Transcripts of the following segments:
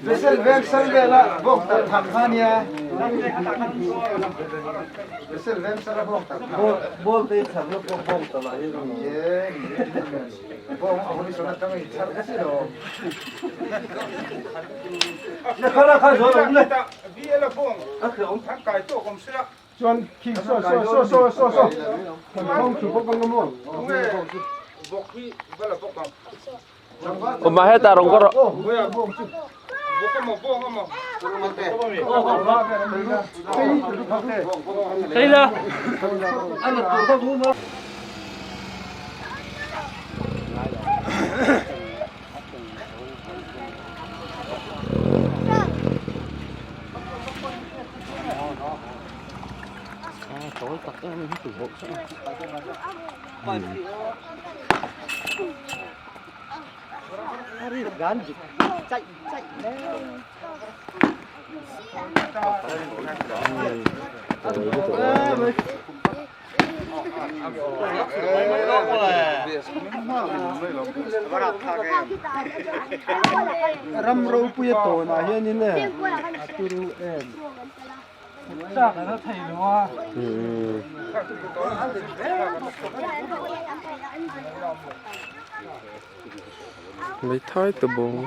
Besel veng sal vela bawk tak thak kha nia. Besel veng sala bawk tak thak. Ball te char na pawh bawng ta lah hi. Bawng a hun sona tang in char kasi lo. Na khala kha zo lo le. VL bawng thang kai to kom sila. Chuan khi saw saw saw saw saw saw kan khawng thu bawk ang maw. Bawk hi vala bawk ang. Uma heta rong kor. Bawk amaw bawng amaw. Thei la. Ana tu kha mu ma. Tối tặc em hết tủ bộ sao. Ram ropui a tawnah hianin e a turu em. Mấy thói tụ buồn.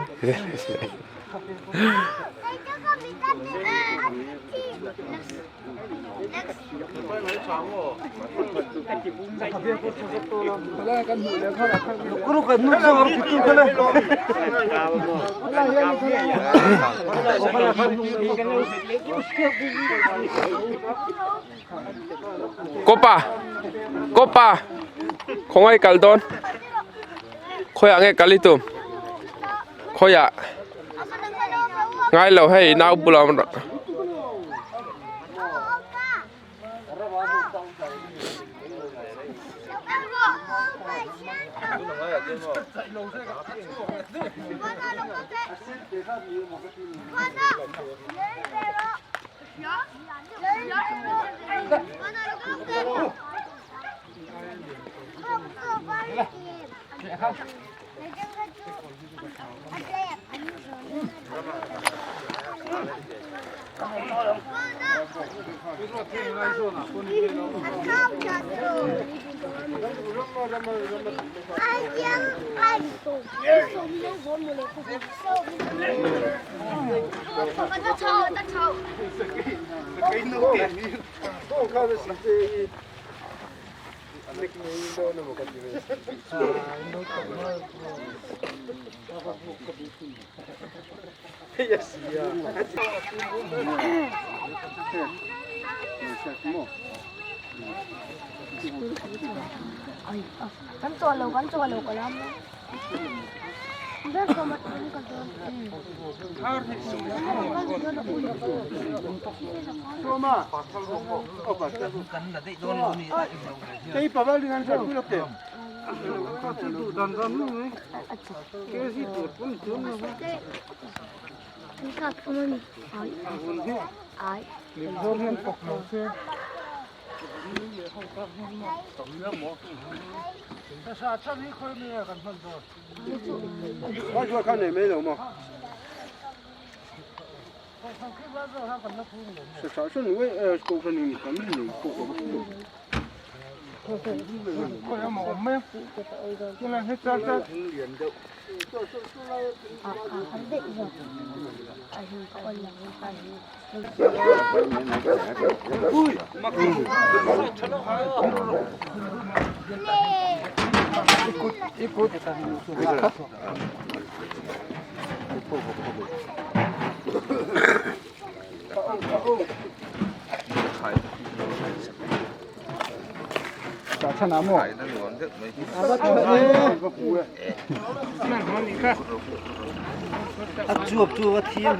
Kuru ka nu sa war kitu kala. Kopa. Kopa. Khongai kal dawn. Khawiah nge kal i tum? Khawiah ngai lo hei nau bulah awm rawh. A chuap chu a thi a.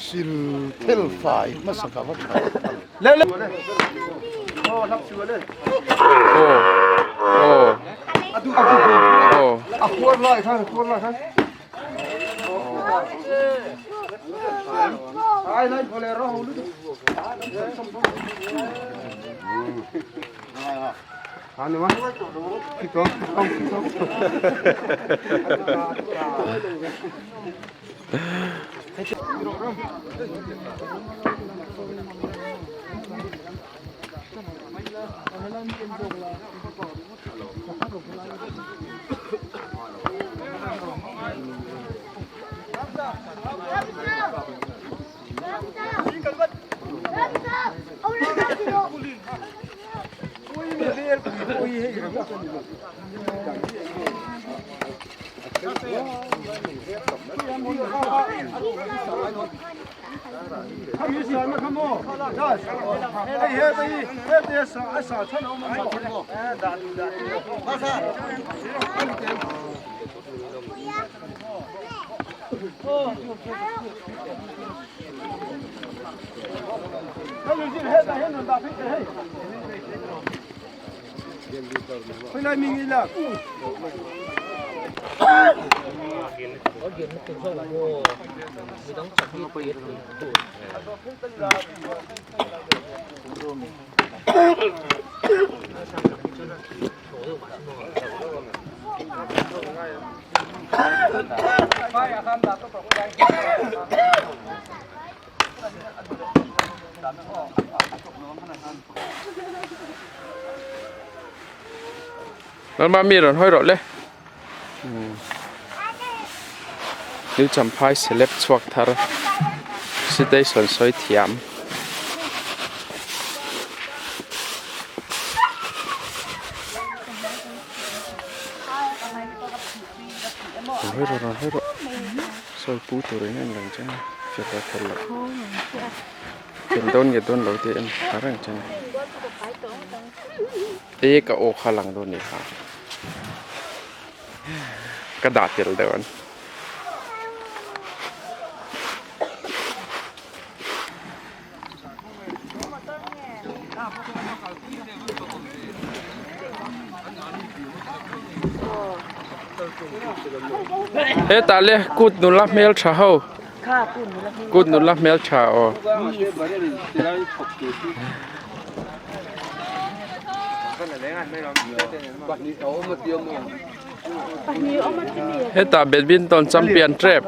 Sil thel fai hmasa ka va tha. A khuar lai khan a khuar lai khan. Lalma mi rawn hawi rawh le New Champhai celeb chhuak thar station sawi thiam. Rawn hawi rawh rawn hawi rawh sawi pu turin a inlang chiang a fiah lo fel loh fel dawn nge dawn lo tih a en thla reng chiang a e ka aw kha lang dawn ni kha ka dah tel deuh an. Hetah le kut nula hmeltha ho kut nula hmeltha aw. Hetah badminton champion tep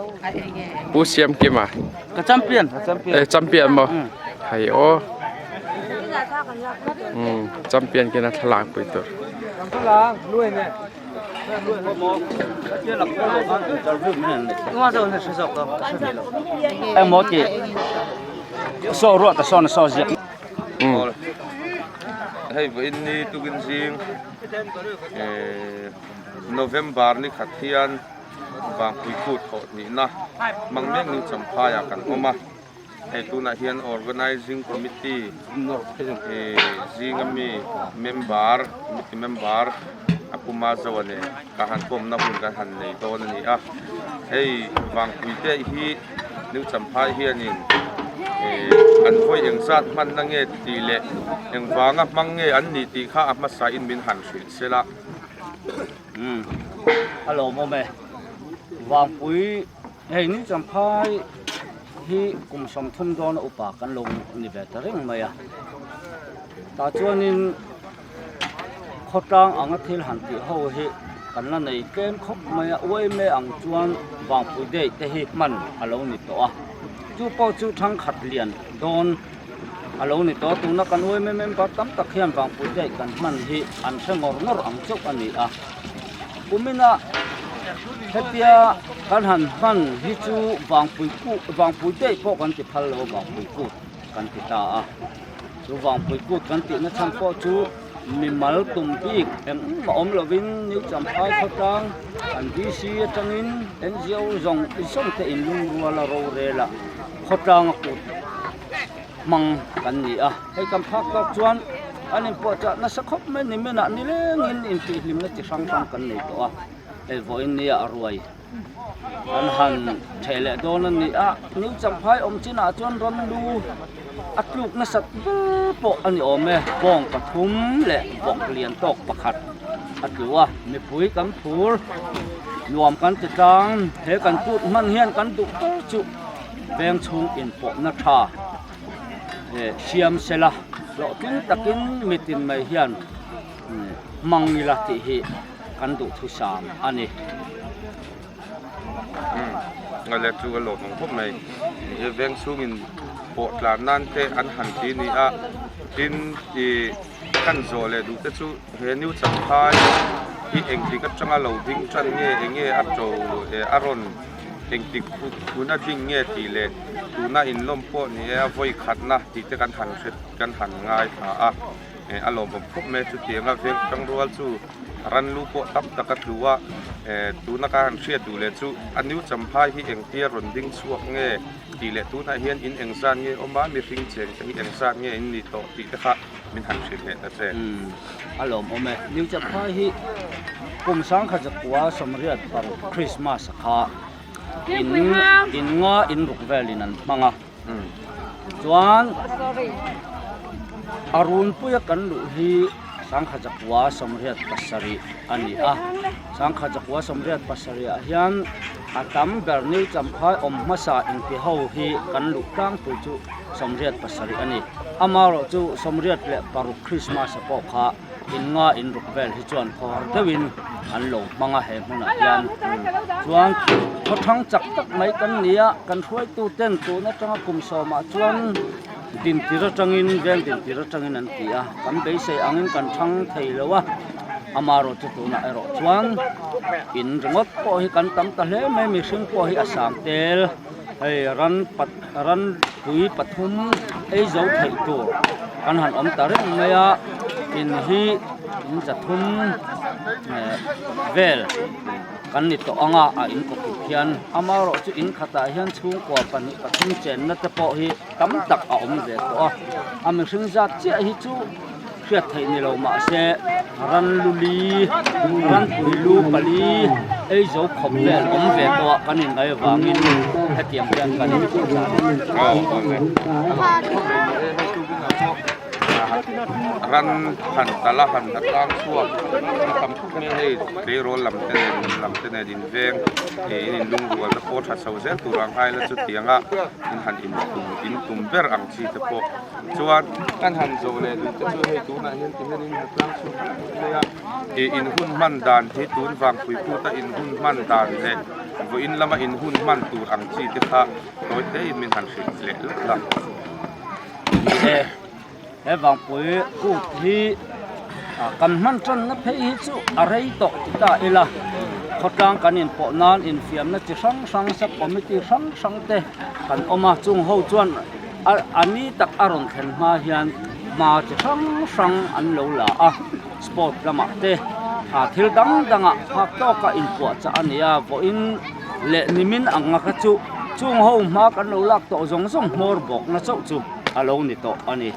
Pu Siamkima. Ka champion ka champion. Eh champion maw? Hei aw. Um champion kina thlalak pui tur. Emaw ti saw ruat a sawn saw ziak. Um. Hei vawiin ni tukin zing eh November ni khat hian Vangpui kut thawh hnihna hmang mek ni Champhaiah kan awm a, hei tunah hian Organising Committee ih zinga mi member committee member a puma zo a nen ka han pawmna hun kan han nei dawn a ni a, hei Vangpui te hi New Champhai hianin ih an vawi engzat hmanna nge tih leh engvanga hmang nge an nih tih kha a hmasain min han hrilh sela. Umm a lawmawm e. Vangpui hei ni Champhai hi kum 30 dawn a upa kan lo ni ve ta reng mai a. Tah chuanin khawtlang anga thil han tih ho hi kan la nei tlem khawp mai a. Uaime ang chuan Vangpui daih te hi hman a lo ni tawh a. Chu pawh chu thangkhat lian dawn A lo ni tawh, tuna kan uaime member tam tak hian Vangpui daih kan hman hi an hre ngawr ngawr ang chauh a ni a. Kumina hetia kan han hman hi chu Vangpui kut, Vangpui daih pawh kan ti phal lo, Vangpui kut kan ti ta a. Chu Vangpui kut kan tihna chhan pawh chu. Mimal tum bik engmah awm lovin New Champhai khawtlang an DC atangin NGO zawng zawng te in lungrual a rorel a khawtlang a kut hmang kan ni a. Hei kan phak tawk chuan an inpuahchah nasa khawp mai niminah nilengin intihhlimna chi hrang hrang kan nei tawh a, hei vawiin nia a ruai. An han theh leh dawn a ni a, New Champhai awm chinah chuan ram lu a tluk nasat ber pawh a ni awm e, bawng pathum leh bawk lian tawk pakhat a tlu a, mipui kan phur nuam kan ti tlang, he kan kut hman hian kan duh ber chu veng chhung inpawhna tha siam sela hlawhtling takin mitin mai hian hmang ila tih hi. Kan duhthusam a ni. Umm a let chu a lawm ang khawp mai. Ni e veng chhungin pawh tlan nan te an han ti ni a, tin ih kan zawh leh duh te chu he new champhai hi engtik atanga lo ding tan nge enge a to eh a rawn engtik hun a ding nge tih leh tuna inlawm pawh ni e a vawi khatna tih te kan han hre kan han ngaithla a. A lawmawm khawp mai chutianga veng tangrual chu ranlu pawh tam tak a tlu a, tuna ka han hriat duh leh chu a new champhai hi engtia rawn ding chhuak nge tih leh tunah hian in engzat nge awm a, mihring cheng te hi engzat nge in nih tawh tih te kha min han hrilh leh ta che. A lawmawm e, new champhai hi kum sangkhat zakua 86 Christmas kha in in nga in ruk velin an hmang a. Chuan a runpuia kan luh hi sangkhat zakua 87 a ni a, sangkhat zakua 87 ah hian a tam ber New Champhai awm hmasa inti ho hi kan luh tlangpui chu 87 a ni. Amaherawhchu 86 Christmas ah pawh kha in nga in ruk vel hi chuan khawhar deuhin an lo hmang a he hmunah hian chuan khawthang chak tak mai kan ni a kan hruaitu ten tun atanga kum sawmah chuan dintir atangin veng dintir atangin an ti a kan beisei angin kan thang thei lo a amaherawh chu tunah erawh chuan in ringawt pawh hi kan tam ta hle mai mihring pawh hi a sang tel hei ran pat ran pui pathum ei zo theih tur kan han awm ta reng mai a in hi in zathum eh vel kan ni tawh ang a a in kawpui khian amaherawh chu in khatah hian chhungkua pahnih pathum chenna te pawh hi tam tak a awm ve tawh a a mihring zat chiah hi chu hriat theih ni lo mahse ran lu li ran pui lu pali ei zo khawp vel awm ve tawh a kan inngai avangin hetiang hian kan inpuah chah a ni. Ran han tala han a tlang chhuak a tam khawp mai a hei tleirawl lam te nen nun lam te nen in veng ih in inlungrual te pawh tha chho zel tur ang aila chutiang a in han in tum in tum ber ang chi te pawh chuan kan han zawh leh duh te chu hei tunah hian ti hian in ha tlang chhuak khawp mai a ih in hun hman dan hi tun vangpui put a in hun hman dan leh vawiin lama in hun hman tur ang chi te kha tawi te in min han hrilh leh lawk la. Ni e, he vangpui kut hi kan hman tanna phei hi chu a rei tawh ti ta ila, khawtlang kan inpawh nan infiamna chi hrang hrang sub committee hrang hrang te kan awm a, chung ho chuan a ni tak a rawn thlen hma hian hma chi hrang hrang an lo la a, sport lamah te thil dang dangah phak tawka inpuahchah a ni a, vawiin leh nimin ang kha chu chung ho hma kan lo lak tawh zawng zawng hmawr bawkna chauh chu a lo ni tawh a ni.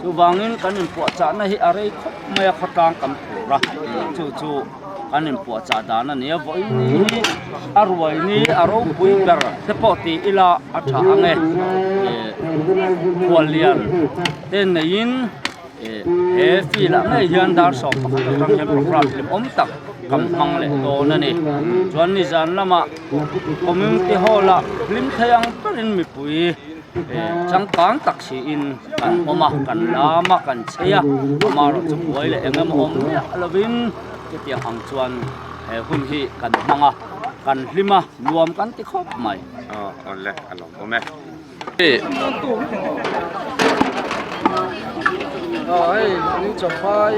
Chuvangin kan inpuahchahna hi a rei khawp mai a, khawtlang kan phur a, chu chu kan inpuahchah dan a ni a, vawiin ni hi a ruai ni a ropui ber te pawh ti ila a tha ang e, khuallian te neiin He field ah ngei hian dar 11 atang hian program hlimawm tak kan hmang leh dawn a ni. Chuan nizan lamah community hall ah hlim thei ang berin mipui changkang tak siin kan awm a, kan lam a, kan chei a, amaherawh chu buai leh eng emaw awm miah lovin chutiang ang chuan he hun hi kan hmang a, kan hlim a, nuam kan ti khawp mai. Aw awle a lawmawm e. Hei New Champhai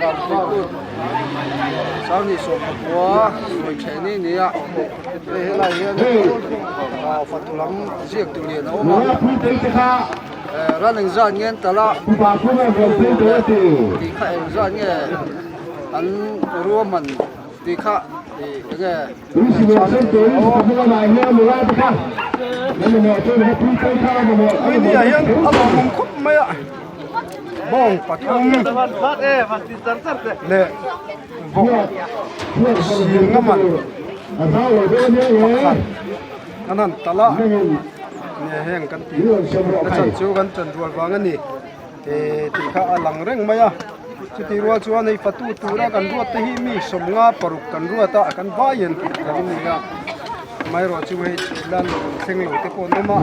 Vanpui kut 29 sawi theh ni ni a hei helai hian fatu lam ziak tu lian a awm a. Ran engzat nge an talh a, tih kha engzat nge an ruahman tih kha enge Tuinia hian a lawmawm khawp mai a, bawng pathum leh vawk sing a man pakhat an han talh a, nge heng kan tih na chan chu kan chan rual vang a ni tih kha a lang reng mai a, chutih rual chuan hei fatu tura kan ruat te hi mi sawmnga paruk kan ruat a kan vaiin kan ni a, amaherawh chu hei chhit lan lo thleng lo te pawh an awm a,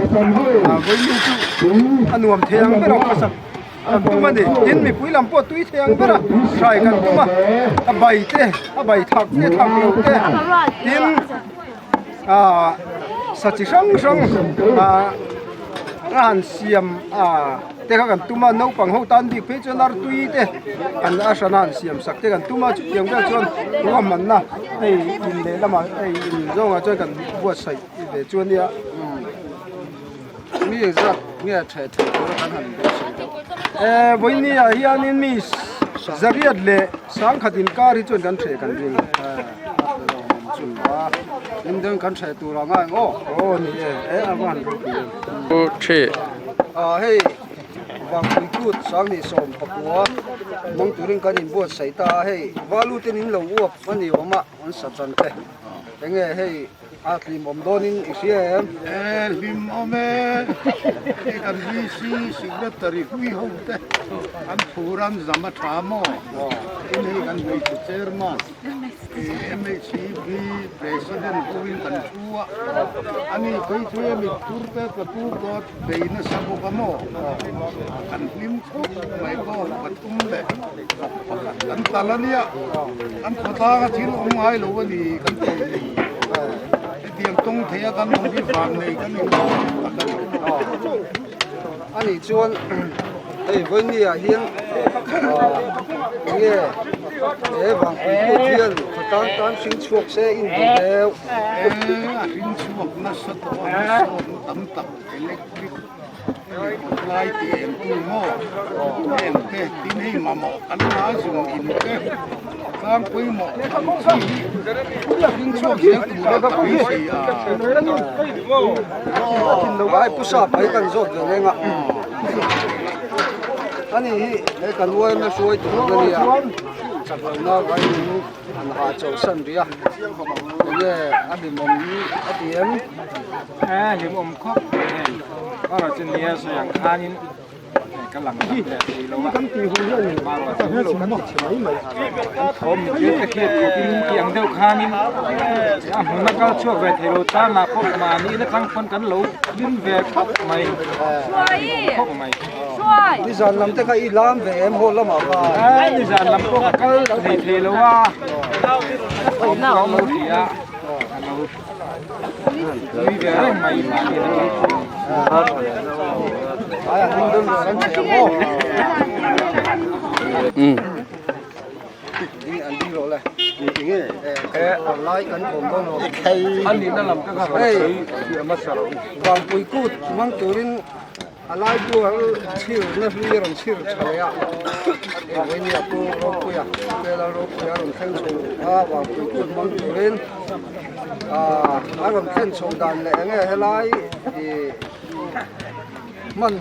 vawiin chu a nuam thei ang ber a khawsak. Kan tum a ni. Tin, mipui lam pawh tui thei ang ber a, hrai kan tum a, a bai te, a bai thak te, thak lo te, tin ah sa chi hrang hrang ah a han siam ah te kha kan tum a, naupang ho tan bik phei chuan artui te an a hran a han siam sak te kan tum a, chutiang vel chuan ruahmanna hei in leh lamah hei in zawngah chuan kan buatsaih ve chu a nia. Mi engzat nge theh thei tura kan han beisei deuh? Eh, vawiini ah hianin mi zariat leh sangkhat inkar hi chuan kan theh kan ring. Eh, a fel awm awm chu a. Hlim deuhin kan theh tur ang a eng aw? Aw ni e, eh a va han ropui em. Pu Thi. Ah hei Vangpui kut 2019 hmang turin kan inbuatsaih ta a, hei valu ten in lo uap a ni awm a, an sa chan te. Enge hei A hlimawm dawnin i hria em? E hlimawm e, hei kan VC Secretary hui ho te an phur an zam a tha maw? Tin hei kan hmeichhe Chairman MHCB President hoin kan thu a, ani phei chu hemi phur te tla tu pawh bei nasa bawk a maw? Kan hlim khawp mai bawk pathum leh pakhat kan tal a nia, kan khawtlang a thil awm ngai lo a ni kan tih ni. Hetiang tawng thei a kan awm hi vang nei kan in tak a ni. A nih chuan hei vawiini ah hian enge he vangpui kut hian khawtlang tan hring chhuak se in duh deuh. E a hring chhuak nasa tawh a, hmasawnna tam tak electric Lai tih eng tu maw heng te tin hei mamawh kan la zung in te tlang pawimawh ang chi hi hring chhuak zel tura ka beisei a. Ai pu sap ai kan zawt ve reng a ani hi he kan uaina hruai tur a nia chak lohna vaiin an ha chawlhsan rih a enge a hlimawm hi a ti em. A hlimawm khawp mai hei erawh chu nia sawi ang khanin ka lang tak leh thei lo a erawh chu an thawm mit vel te khi khawpin tih ang deuh khanin a hmun a kal chhuak ve thei lo tan ah pawh mahni na tang pawn kan lo hlim ve khawp mai khawp mai. Nizan lam te kha i lam ve em haw lamah khan? Nizan lam pawh ka kal thei thei lo a thawm a awm lo tih a a lo Vangpui kut hmang turin A lai bu ang chhir na hlui a rawn chhir tha leh a, hei vawinia pu Ropuia, Pela Ropuia a rawn thleng chho a, Vangpui kut hmang turin aaa a rawn thlen chho dan leh enge helai ih hman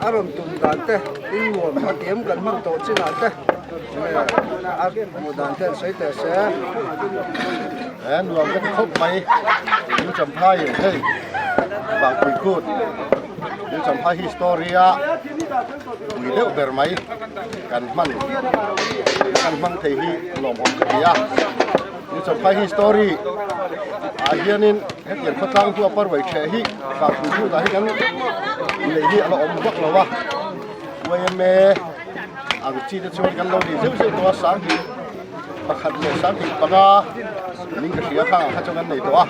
a rawn tum dan te in nuam a tiam kan hman tawh chinah te enge a hmuh dan te an sawi teh se. He nuam ka ti khawp mai, in champhai in hei Vangpui kut. New Champhai hi story a pui deuh ber mai kan hman kan hmang thei hi lawmawm ka ti a New Champhai hi story ah hianin hetiang khawtlang chu a parwei ṭheh hi vangpui hmunah hi kan neih hi a la awm vak lo a YMA ang chi te chuan kan lo nei zeuh zeuh tawh a sanghnih pakhat leh sanghnih panga ning ka hria khangah kha chuan kan nei tawh a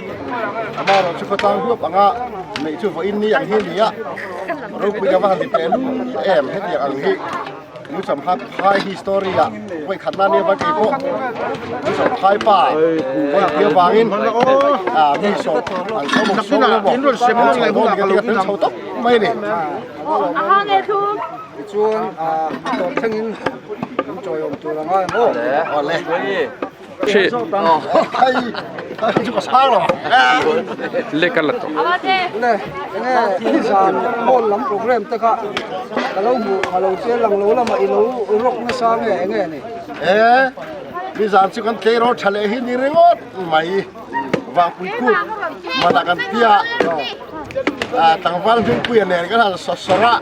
amaherawh chu khawtlang huap anga neih chu vawiin ni ang hi a ni a ropui ka va han ti teh lul em hetiang ang hi. New Champhai history ah vawi khat na nia va kei pawh New Champhai pa vawi thil vangin ah mi sawm an sawm ang sawm lo maw an chho dawn ni ka ti a tel chho tawp mai a ni. Tichuan ah tawp thlengin min chawiawm tur a ngai ang aw. Awle. Le enge zan hall lam program te kha ka lo hmuh ka lo che lang lo lamah i lo rawk nasa nge enge ni? E nizan chu kan tleirawl tha leh hi ni ringawt mai vangpui kut mana kan tia tlangval hmingpuia nen kan han sawt sawr a.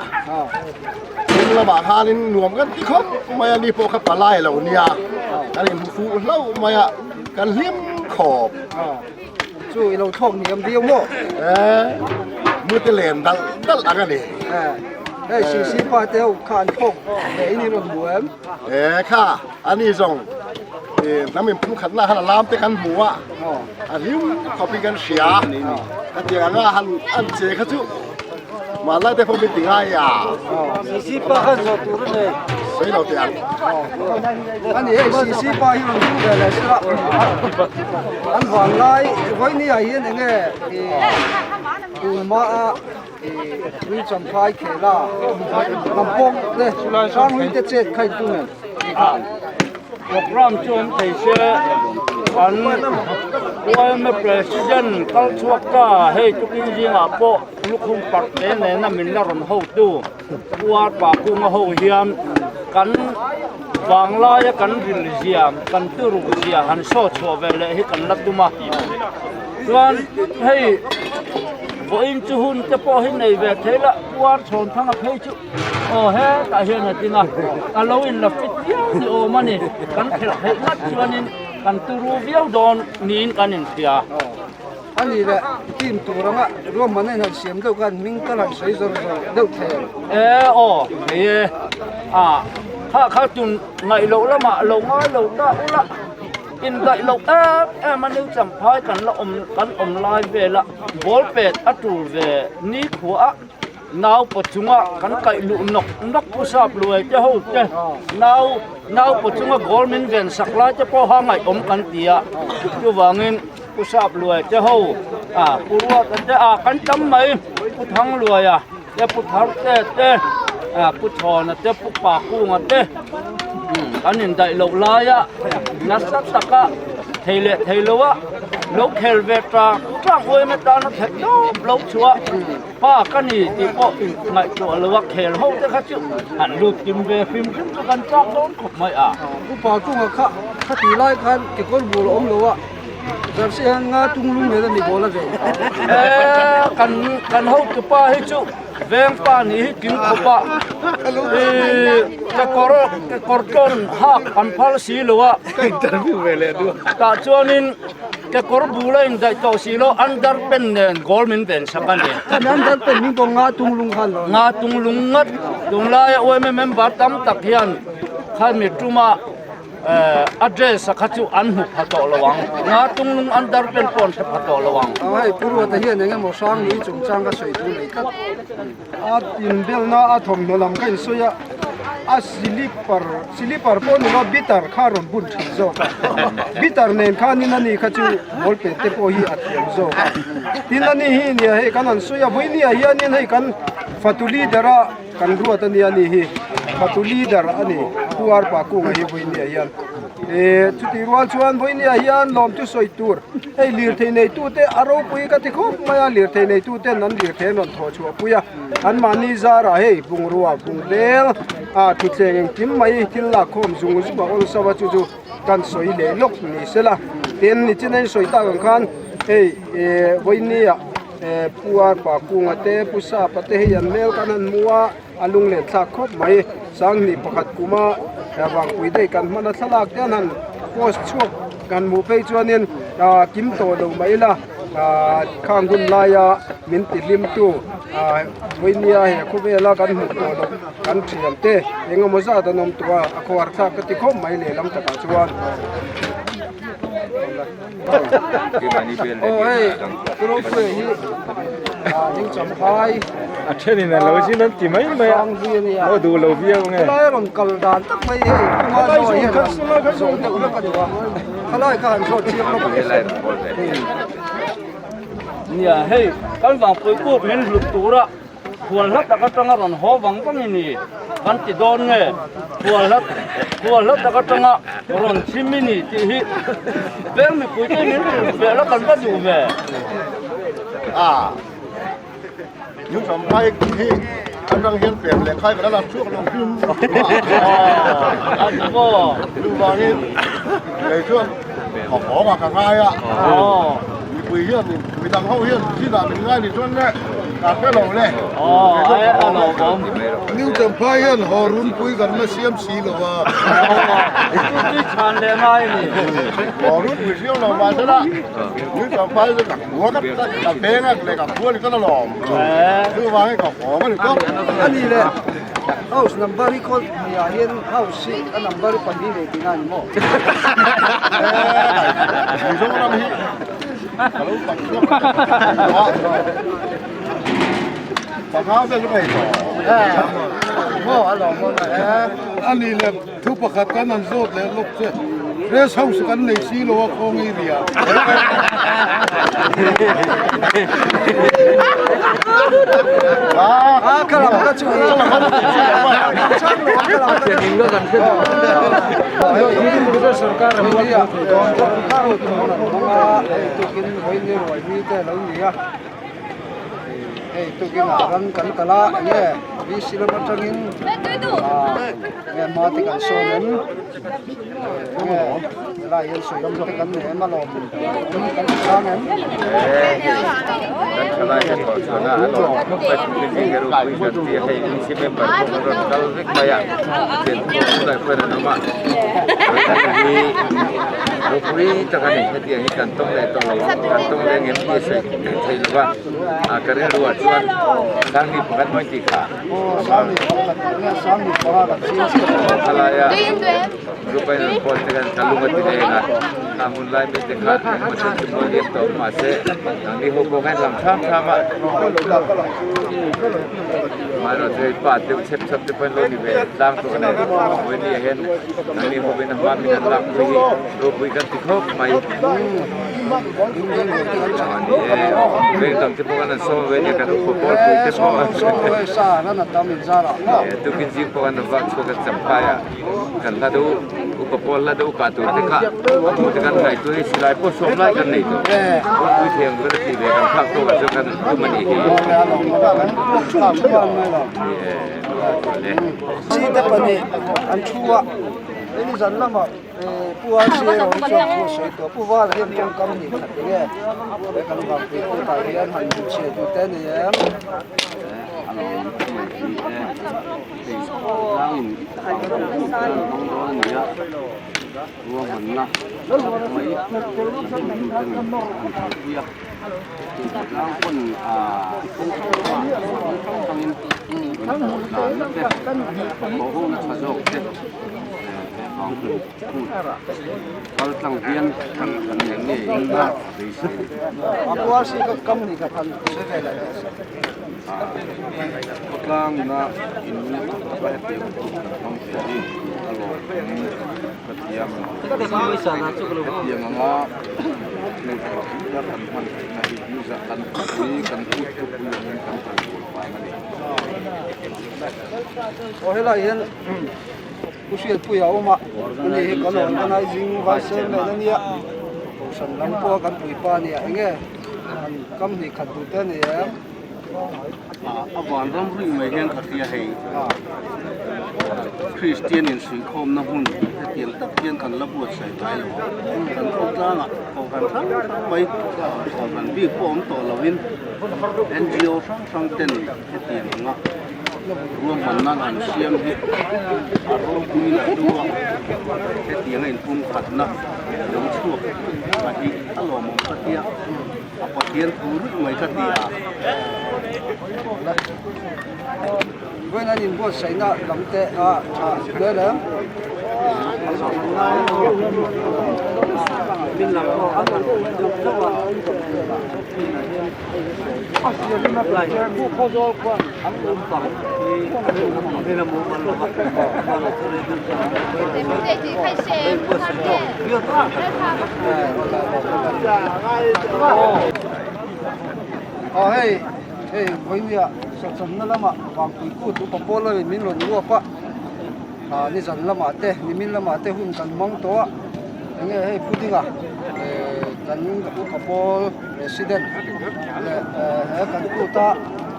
Thing lamah khanin nuam kan ti khawp mai a, ni pawh kha palai lo nia, kan inhmu fuh hlauh mai a, kan hlim khawp. Chu i lo thlawk ni am viau maw? Eh, mute len dalh dalh ang a ni. Eh, hei CC pa te ho kha an thlawk leh in i rawn hmu em? Eh, kha, ani zawng hnam inphumkhatna khan a lam te kan hmu a, a hlim khawpin kan hria, ka tiang anga han an che kha chu. Mahla te pawh min ti ngai a. Sisi pa khan zawh tur a nei. Sawi lo teh ang. A ni hei Sisi pa hi rawn ding ve leh sela. An vang lai vawiini ah hian enge tun hma a tui champhai khela lam pawng te hranghlui te chet kha in tum em? Program chu awm thei se an YMA President kal chhuak ta hei tukin zingah pawh lukhum parh te nena min la rawn hotu Pu Arpa Kunga ho hian kan vanglaia kan ril zia kan turuk zia han saw chhuah ve leh hi kan la tum a chuan hei vawiin chu hun te pawh hi nei ve thei la Pu Archhawnthanga phei chu Aw hetah hian a ding a, a lo in la fit viau ni awm a ni, kan khelh theih ngat chuanin kan turu viau dawn niin kan inhria. A ni leh team tur anga ruahmanna in han siam deuh khan hming tal han sawi zawr zawr deuh thei ang. E aw hei e, a kha kha tun ngaih loh lamah lo ngai lo ta ula, indaih loh em em a new champhai kan la awm kan awm lai vela ball pet a tul ve nikhua a. Nau pawchunga kan kaih luh nawk nawk pu sap luai te ho te nau nau pawchunga goal min ven sak lai te pawha ngaihawm kan ti a chuvangin pu sap luai te ho a pu ruata te a kan tam mai pu thang luaia te pu thar te te a pu chhawna te pu pa kunga te kan indaih loh laia nasa taka thei leh thei loa lo khel ve ta tlang uaim atana khet tawp lo chhuah. Pa ka ni tih pawh in ngaihtuah lo a, khel ho te kha chu han lut kim ve hrim hrim chu kan chak dawn khawp mai a. Upa chungah kha kha ti lai khan kekawr bul a awm lo a, Jersey hian nga tung lung nen a ni bawl a ve. Eee kan kan hotupa hi chu veng pa nih hi kim khawp a, ii kekawr kekawr tlawn hak an phal si lo a, tah chuanin Kekawr bul a indaih tawh si lo, underpant nen goal min ven sak a ni. Khami underpant min pawh nga tung lung khan lo. Nga tung lung ngat. Tunlaia UMA member tam tak hian khami tuma a dress a kha chu an hmu pha tawh lo ang. Nga tung lung underpant pawh an hre pha tawh lo ang. Aw hei Pu Ruata hian eng emaw hrang lui chungchang ka sawi tur nei tlat. A inbelna a thawmhnaw lam kha insawi a, a silipar silipar pawh ni lo bitter kha a rawn bun thin zawk a, bitter nen khanin ani kha chu ball pet te pawh hi a thiam zawk a, tin ani hi nia hei kan han sawi a vawinia hianin hei kan fatu leader a kan ruat ania ani hi fatu leader a ni Pu Arpa Kunga hi vawinia hian. E chutih rual chuan vawinia hian lawm chu sawi tur hei lirthei neitute a ropui ka ti khawp mai a lirthei neituten an lirthei an rawn thawh chhuah pui a anmahni zarah hei bungrua bungbel ah thutthleng engkim mai thil lak khawm zung zung a awlsam a chu chu kan sawi leh lawk ni sela tin nichina in sawi tak ang khan hei e vawinia e pu arpa kunga te pu sapa te hei an hmel kan han hmu a. A lunglen thlak khawp mai. Sanghnih pakhat kuma vangpui daih kan hman a thlalak te an han post chhuak kan hmuh phei chuanin kim tawh lo mai ila khang hun laia min ti hlim tu vawinia he khawvela kan hmuh tawh loh kan thian te eng emaw zat an awm tawh a, a khawhar thlak ka ti khawp mai lehlam takah chuan. Keimahni bel leh Aw hei Ropui hi ding champhai a thenin an lo zin an ti mai mai a lo duh lo viau nge helai a rawn kal dan tak mai hei kunga zawi hian an zawh deuh lawk a ni a khalai kha an zawt chiang lawk nia hei kan vangpui kut min hlut tura Khual hla tak atanga rawn haw vang vang i ni kan ti dawn nge? Khual hla khual hla tak atanga rawn chim i ni tih hi veng mipuite min hrilh ve la kan va duh ve. A New Champhai hi atang hian pem leh khai kan la chhuak lo hlim A ni maw? Chuvangin kei chuan a hawng a ka ngai a mipui hian midang ho hian chinah min ngai ni chuan le Ka hre lo le. New Champhai hian haw runpui kan la siam si lo va. Haw runpui siam lo mah sela New Champhai chu ka khua ka ka veng a leh ka khua ni chuan a lawm. Chuvangin ka haw a ni tawp. A ni le house number hi khawl hniah hian house hi a number hi pahnih nei tihna a ni maw? Mizoram hi Ka lo pak chhuak Panga vel chu ka ei tawh. Maw a lawm awm e. A ni le thu pakhat kan han zawt leh lawk che. Rest house kan nei si lo a khawng area. A ka lam ka chu e. Chang lo a ka lam ka chu. Hei tukin vawiin ruai mi te lo ni a hei tukin ah ran kan kal a enge VC lam atangin nge hma te kan sawn em enge helai hian sawi lam te kan nei em a lawm kan chang em. Kan thalai te thawh chhuahna a lawm khawp mai tukin zing ropui kan ti a hei VC member pawh an rawn kal vek mai a thian pawh tunah hian an awm a. Hi ropui tak a ni hetiang hi kan tawng leh tawh lo ang kan tawng leh ngem tih a sawi thei lo va a ka rilru ah chuan Sangni pakhat mawi tih kha khalai a group a in pawl te khan ka lung a ti leng a a hun lai mi te kha engemaw chen chu mawi liam tawh mahse nangni ho pawh khan lang tham tham a Amaherawh chu hei pa deuh chhep chhap te pawh an lo ni ve tlang tawh a ni. Vawiin ah hian nangni hovin a hma min an lak pui hi ropui kan ti khawp mai. Ni e, veng dang te pawh kan han sawm ve nia kan upa pawl pui te pawh. Tukin zing pawh kan vak chhuak a champhai a kan hla deuh upa pawl hla deuh kah tur te kha a te kan ngaihtuah hi silai pawh sawm lai kan nei tawh. Ropui thiam kan ti ve kan phak tawk ah chuan kan tum a nih hi. Site pahnih an thu a, hei zan lamah Pu RCA erawh hi chuan thu a sawi tawh. Pu Vala hian tawngkam a nih khat eng e, he kan vangpui kawtah hian han hmuchhiah duh te a ni em? Ruahmanna mai a tlang pawn kawng hrang hrangin tlanna te boruak tha zawk te kal tlang hian kan nei ngei a beisei. Khawtlangina in tak taka hetiang kut kan hmang thei hi a lawmawm ka ti a, hetiang anga ngaihtuah pui a kan hman theihna hi nizah kan khawpui kan kut khawpui angin kan kal tur vang a ni. Aw helai hian Pu Hriatpuia a awm a, ani hi kan organizing vice chairman a nia, kohhran lam pawha kan puipa a nia, enge han kam hnih khat duh te a ni em? A van ram ri mai hian ka hria hei Kristian insuihkhawmna hmun hetiang tak hian kan la buatsaih ngai lo a, kan khawtlangah kohhran hrang hrang mai kohhran bik pawh awm tawh lovin NGO hrang hrang ten hetiang anga ruahmanna an siam hi a ropuiin a hlu a, hetianga inpumkhatna lo chhuak a hi a lawmawm ka tia. A Pathian thu ruih mai ka ti a. Vawiin an inbuatsaihna lam te a tha hle reng. Min lam pawh an rawn deuh zauh a. Aw hei hei vawinia sawchawmna lamah vangpui kut upa pawl lo in min rawn uap a ah nizan lamah te nimin lamah te hun kan hmang tawh a enge hei pudding a eh kan upa pawl president leh eh he kan kuta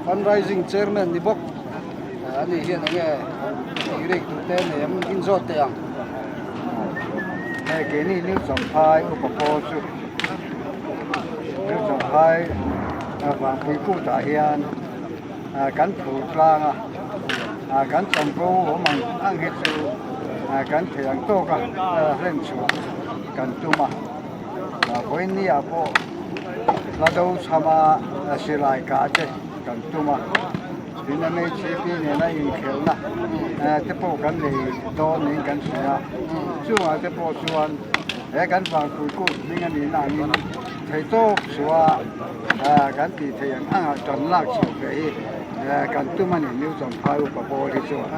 fundraising chairman ni bawk eh ani hian enge tih rik duh te nei ang in zawt teh ang. Hei keini New Champhai upa pawl chu New Champhai Vangpui kutah hian kan phur tlang a kan chanvo awm ang ang hi chu kan thei ang tawk a hlen chhuah kan tum a. Vawiin ah pawh hla do chhama silai kah te kan tum a, tin MHCP nena inkhelhna te pawh kan nei dawn niin kan hria a, chungah te pawh chuan he kan vangpui kut hming a nihna angin theihtawp chhuah kan tih theih ang anga tan lak chhoh ve hi kan tum a ni New Champhai upa pawl hi chuan.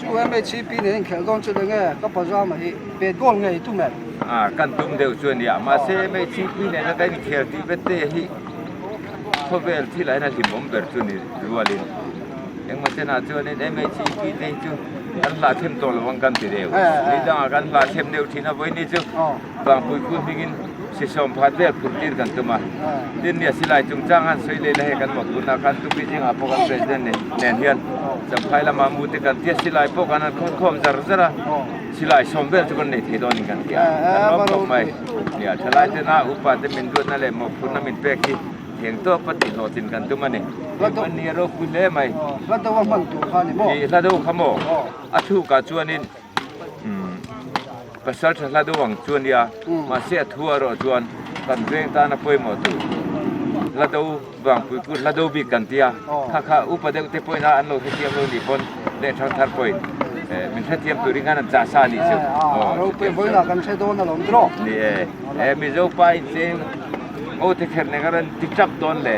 Chu MHCP nen inkhelh dawn chu enge ka pajama hi pet goal ngei tum em? A kan tum deuh chu a nia, mahse MHCP nena kan inkhel tih vet te hi khawvel thil ah hian a hlimawm ber chu ni rualin engmaw chenah chuanin MHCP te hi chu kan hlah them tawh lo ang kan ti deuh, ni dangah kan hlah them deuh thin a vawiin hi chu Vangpui khu hmingin sisawm phat vel phurh tir kan tum a, tin nia silai chungchang han sawi leh la hei kan mawhphurhna khan tupi zingah pawh kan president nen hian Champhai lama mu te kan tia silai pawh kan han khawn khawm zar zar a, silai sawm vel chu kan nei thei dawnin kan hria, kan lawm khawp mai. Nia thalai tena upa te min duatna leh mawhphurhna min pek hi theng tawk pa tih hlawhtlin kan tum a ni. Engmah ni a ropui hle mai. Hla do a hman tur kha ni maw? Ih hla do kha maw? A thukah chuanin Pasal tha hla deuh ang chu a nia, mahse a thu erawh chuan kan veng tana pawimawh tur hla do vangpui kut hla do bik kan tia, kha kha upa deuh te pawhin a an lo hrethiam lo nih pawn leh thang thar pawhin min hrethiam turin khan an chah sa a nih chu. Ni e, he Mizo pa incheng ngo te kher nen khan an ti tap dawn le.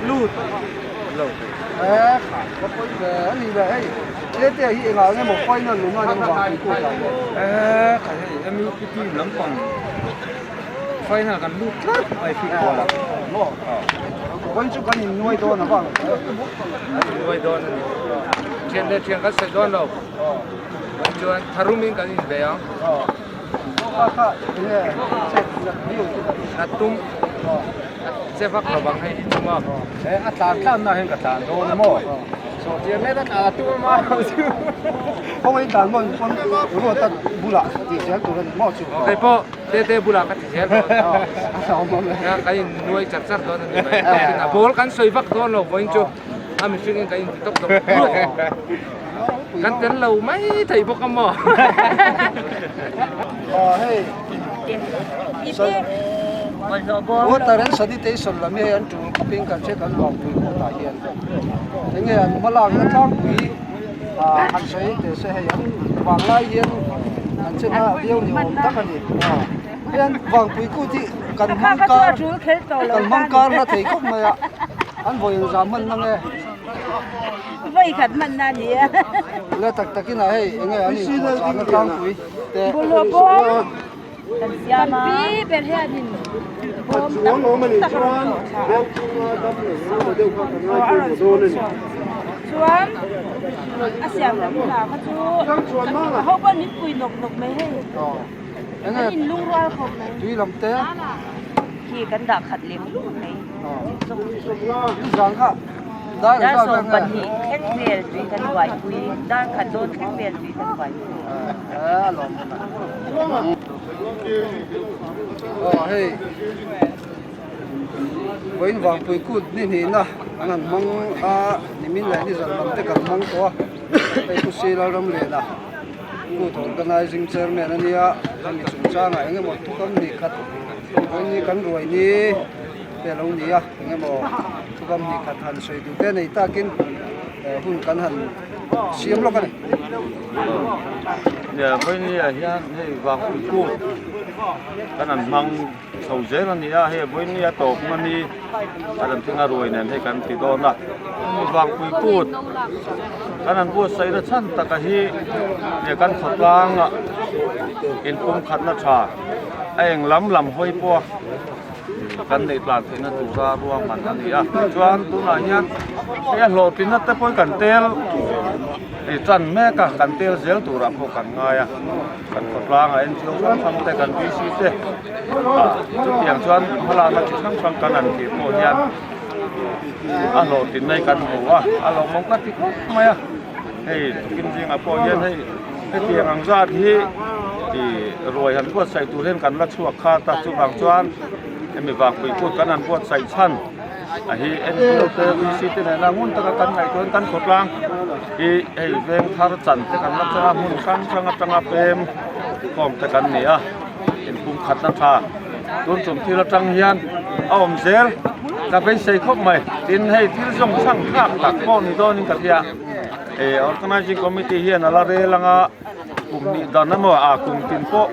Lut lo e ka pawi ve a ni ve hei tete hi engah nge maw final lung a ni vang pui kut ah hian e kha hei MUP team lampang final kan lut tlat mai football ah maw vawiin chu kan in nuai dawn a vang kan in nuai dawn a ni thian leh thian kan sawi dawn lo vawiin chuan tharum in kan in bei ang kha kha enge chet nat tum Che vak lo bang hei hi chu maw. He a tlan tlan na hian ka tlan dawn a maw. Sawhchiar let a tlan a tum a maw chu. Khawngaih tlan maw in pawn ruat a bulah ti zel tur a ni maw chu. Kei pawh tete bulah ka ti zel dawn. A hlauhawm awm e. Kan in nuai char char dawn a ni mai. A ball kan sawi vak dawn lo vawiin chu a mihring in kan in ti tawp tawp. Kan tel lo mai thei bawk a maw. Aw hei. Water and sanitation lam hi hei an tul khawpin kan hria kan vangpui kawtah hian enge an hma lakna tlangpui ah han sawi teh se hei an vang lai hian an che na viau ni awm tak a ni hian vangpui kut hi kan hmang kar kan hmang kar hla thei khawp mai a an vawi engzah hman na nge vawi khat hman na ni a le tak takin ah hei enge an inpuahchahna tlangpui te Kan siam a. Pi ber hianin bawm tam tak a rawn tlawh thla a. Aw a rawn chhuk chhuak. Chuan a siam lam hna kha chu a ho pawn min pui nawk nawk mai hei. Kan in lungrual khawp mai. Tui lam te. Khi kan dah khat lem lum mai. Zan kha Dar 12 thleng vel tui kan buaipui, dar khat dawn thleng vel tui kan buaipui. Aw hei Vawiin Vangpui kut ni hnihna an han hmang a, nimin leh ni zan lam te kan hmang tawh a, hei Pu Sila Ramliana kut organizing chairman a nia, hemi chungchangah eng emaw thukam hnih khat vawiin ni kan ruai ni te a lo ni a, eng emaw thukam hnih khat han sawi duh te nei takin hun kan han siam lawk a ni. Nia, vawiin ni ah hian hei Vangpui kut kan han hmang. Chho zel a ni a, hei vawiin a tawp hman hi a rawn thleng a ruai nen hei kan ti dawn a, hemi vangpui kut kan han buatsaih na chhan taka hi nia kan khawtlang ah inpumkhatna tha a eng lam lam hawi pawh a kan neih tlan theihna tura ruahman a ni a, tichuan tunah hian hei a hlawhtlinna te pawh hi kan tel Hei tan mek a, kan tel zel turah pawh kan ngai a, kan khawtlangah NGO hrang hrang te, kan VC te ah chutiang chuan hmalakna chi hrang hrang kan han tih pawh hian a hlawhtlin mai kan hmu a, a lawmawm ka ti khawp mai a, hei tukin zingah pawh hian hei hetiang ang zat hi ih ruai han buatsaih tur hian kan la chhuak khat a, chuvang chuan hemi vangpui kut kan han buatsaih chhan. A hi NGO te VC te nena ngun taka kan ngaihtuah hian kan khawtlang hi hei veng thar chan te kan la chang a hmun hrang hrang atanga pem khawm te kan ni a inpum khatna tha tun chung thil atang hian a awm zel ka beisei khawp mai tin hei thil zawng chhang thlak tak pawh ni dawnin ka hria eh organizing committee hian a la rel anga kum hnih dan emaw a kum tin pawh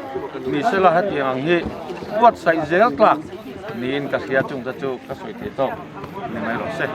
ni sela hetiang ang hi buatsaih zel tlak. Niin ka hria chung te chu ka sawi thei tawk ni mai rawh se.